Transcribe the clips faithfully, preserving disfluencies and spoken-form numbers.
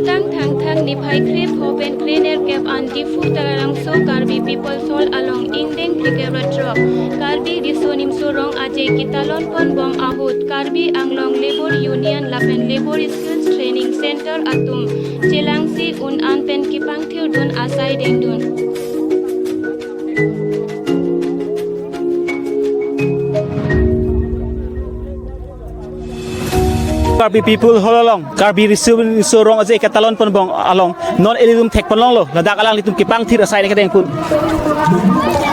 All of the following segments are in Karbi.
Tang Thangthang niphai kre pho pen kre nerkep an Diphu Taralangso Karbi People's Hall along ingdeng phlikep ra throk Karbi Riso Nimso Rong Aje ketalon ponbom ahut Karbi Anglong Labour Union lapen Labour Skills Training Center atum chelangsi un an pen kepangthirdun asai dengdun. Karbi People Hall along, Karbi Riso Nimso Rong Aje ketalon ponbom along non ilitum thekponlonglo, ladak alanglitum kepangthir asai kedengpon.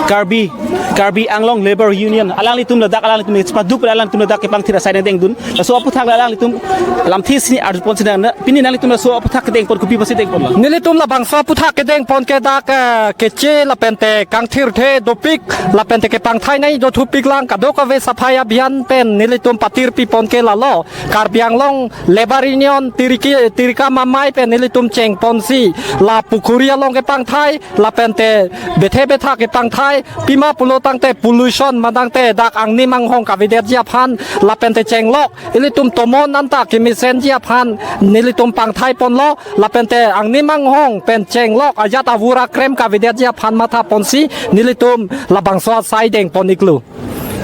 Karbi, Karbi Anglong Labour Union alanglitum ladak alanglitum chepadu pen alanglitum ladak kepangthir asai dengdun. Laso aphuthak alanglitum lamthe sini arjupon sini na, pini nanglitum laso aphuthak kedengpon kopi pusi dengponlo? Nelitum labangso aphuthak kedengpon ke dak, eh, keche lapente kangthirthe dopik lapente kepangthai nangji dothupiklang, kadokave Safai Abhiyan pen nelitum patirpipon ke lalo Karbi Anglong Labour Union Tiriki, Tirika Mamai pen nelitum chengponsi la pukhuri along kepangthai lapente bethe betha kepangthai, pima pulo tangte pollution ma tangte dak angnim anghong kavedetji aphan lapente chenglok ilitum tomon anta kemesenji aphan nelitum pangthaiponlo, lapente angnim anghong pen chenglok ajat avur akrem kavedetji aphan mathaponsi nelitum labangso asai dengpon iklo.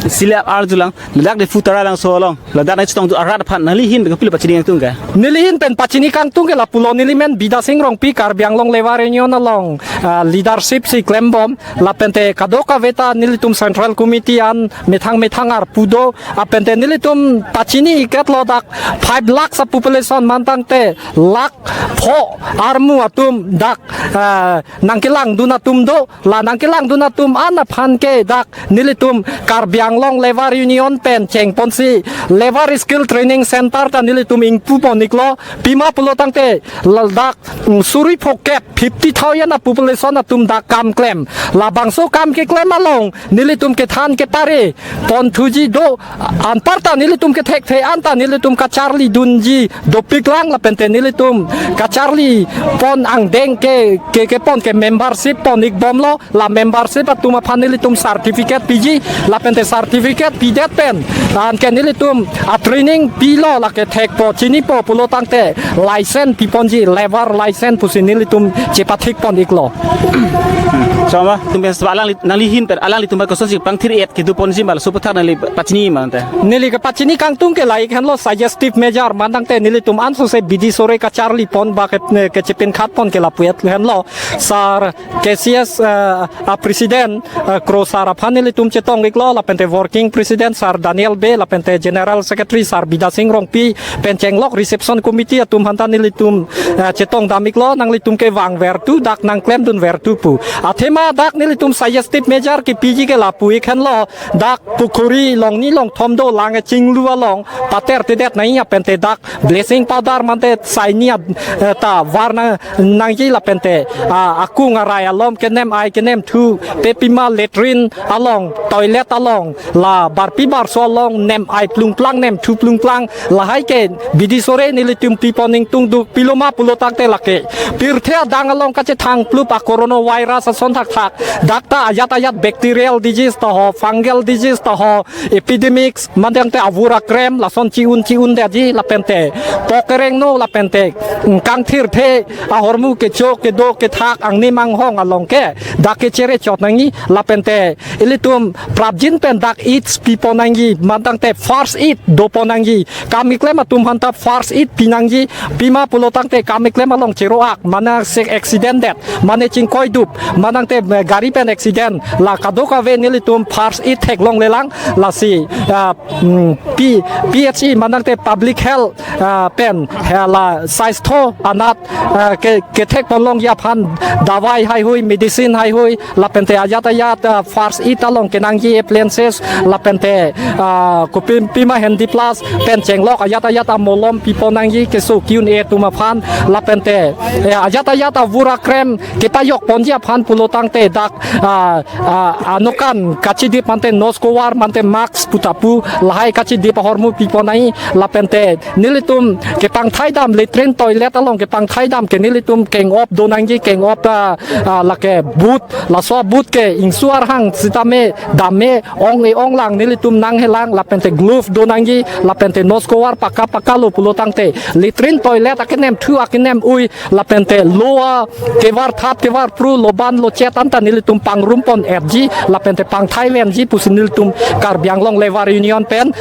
Silap arjulang, ladak Diphu Taralangso along, ladak nangchetongdun arat aphan nangli ahin pen kopilo pachini kangtung ke? Neli ahin pen pachini kangtung ke lapulo, neli men Bidya Sing Rongpi, Karbi Anglong Labour Union along, ah, leadership si klembom, lapente kadokave ta nelitum Central Committee an methang methang arpu do, lapente nelitum pachini iketlo dak five lakhs a population ma tangte lakh pho armu atum dak, ah, nangkelangdun atum do, la nangkelangdun atum an aphan ke dak nelitum Karbi Anglong Labour Union pen chengponsi Labour Skill Training Center ta nelitum ingpupon iklo, pima pulo tangte ladak, mm, suri phokep fifty thousand a population atum dak kam klem. Labangso kam keklem along nelitum kethan kepare ponthuji do, anparta nelitum kethekthe anta nelitum kacharlidunji dopiklang lapente nelitum kacharlipon angdeng ke, ke, kepon ke membership pon ikbomlo, la membership atum aphan nelitum certificate piji, lapente certificate pidet pen anke nelitum a training pilo, lake thekpo chinipo pulo tangte license piponji, labour license pusi nelitum chepathikpon iklo. Choma, tum pen alang, nangli ahin pen alanglitum pen kosonsi pangthir-et kedoponji ma laso aphuthak nangli pachini ma ante? Neli kepachini kangtung ke la ik henlo, suggestive measure ma tangte nelitum ansose bidi sore kacharlipon ba ke, kechepinkhatpon ke lapu-et henlo. Sar K C S, eh, a president, eh, Kro sar aphan nelitum chetong iklo, lapente working president sar Daniel Bey, lapente general secretary sar Bidya Sing Rongpi, pen chenglok reception committee atum aphanta nelitum, eh, chetongdam iklo, nanglitum kevang vertu, dak nangklemdun vertu pu. Athema dak nelitum suggestive measure kepiji ke lapu ik henlo, dak pukhuri longni longthom do, lang e chinglu along patertedet nangji apente dak bleaching powder mante saini ad-, eh, ta var nang, nangji lapente, ah, akung arai alom kenem ai kenem thu pe pima latrine along, toilet along, la barpi barso along nem ai plungplang nem thu plungplang, lahai ke bidi sore nelitum pipon ingtungduk, pilo ma pulo tangte lake pirthe adang along kachethang plup a coronavirus ason thakthak, dak ta ajat ajat bacterial disease ta ho, fungal disease ta ho, epidemics ma tangte avur akrem lason chi-un chi-un detji lapente pok kerengno lapente, mm, kangthirthe ahormu kecho kedo kethak angnim anghong along ke dak kechere chot nangji, lapente ilitum prapjin pen dak aid pipon nangji, ma tangte first aid dopon nangji. Kam keklem atum aphanta first aid pinangji, pima pulo tangte kam keklem along chero-ak, mane se accident det, mane chingkoidup, ma tangte, eh, gari pen accident, la kadokave nelitum first aid theklonglelang, lasi, ah, mm, P-, P H E ma tangte public health, ah, pen, eh, la sastho anat, ah, ke, kethekponlongji aphan dawai haihui, medicine haihui, lapente ajat ajat, ah, first aid along kenangji appliances, lapente, ah, kopi pima handy plus pen chenglok ajat ajat amolom pipon nangji keso ki-un-e atum aphan, lapente, eh, ajat ajat avur akrem kepajokponji aphan pulo tangte dak, ah, ah, anokan kachidip mante nose cover mante mask pu ta pu, lahai kachidip ahormu pipon nangji, lapente nelitum kepangthaidam latrine toilet along kepangthaidam ke nelitum keng-op do nangji, keng-op ta, ah, lake booth, laso booth ke ingsu arhang sitame dam me ong e-ong lang nelitum nanghelang, lapente glove do nangji, lapente nose cover paka paka lo pulo tangte, latrine toilet akenem thu akenem ui, lapente lo akevar thap kevar phru lo ban lo chet anta nelitum pangrum pon etji, lapente pangthai venji pusi nelitum Karbi Anglong Labour Union pen